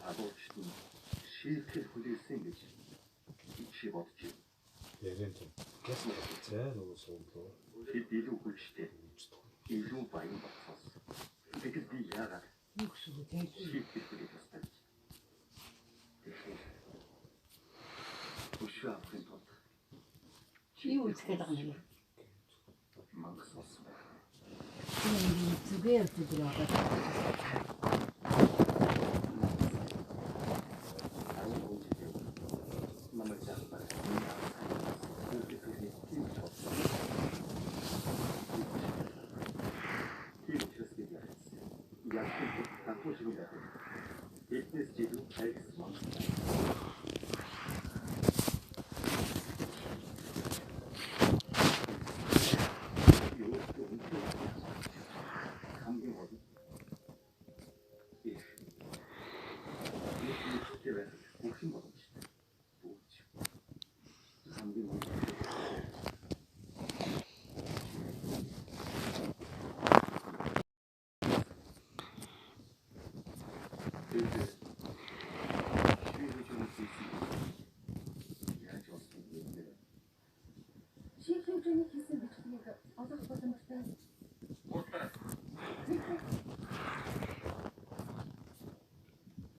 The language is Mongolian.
Агуулчид нь шийтгэл хүлээсэн гэж чи бодож байна. Яриан тийм. За нөгөө суудлаа. Тэд илүү хүчтэй, илүү баян болцоос. Тэгэхэд би яагаад Юу гэсэн үг те? шийтгэл хүлээх ёстой гэж. Тэгэхээр өшөө авахын тулд Юу үзэх гээд байгаа юм бэ? мангас болсон байна. Зүгээр зүгээр одоо. 15 жилийн намайг жаалбар хүүхэд тийм ч болсон. Тийм учраас би яасан. Яг татвар шиг байх. Тэднээс ч илүү хайгс мангас. Юу ч үнэхээр хамгийн гол нь их. Их мэдтэй байх бүх юм боломжтой. Бүгд. Хамгийн гол нь тэгээд шийдвэр хийсэн. Яаж болсон юм бэ? Шийдвэрний хийсэн бичлэгийг олох боломжтой.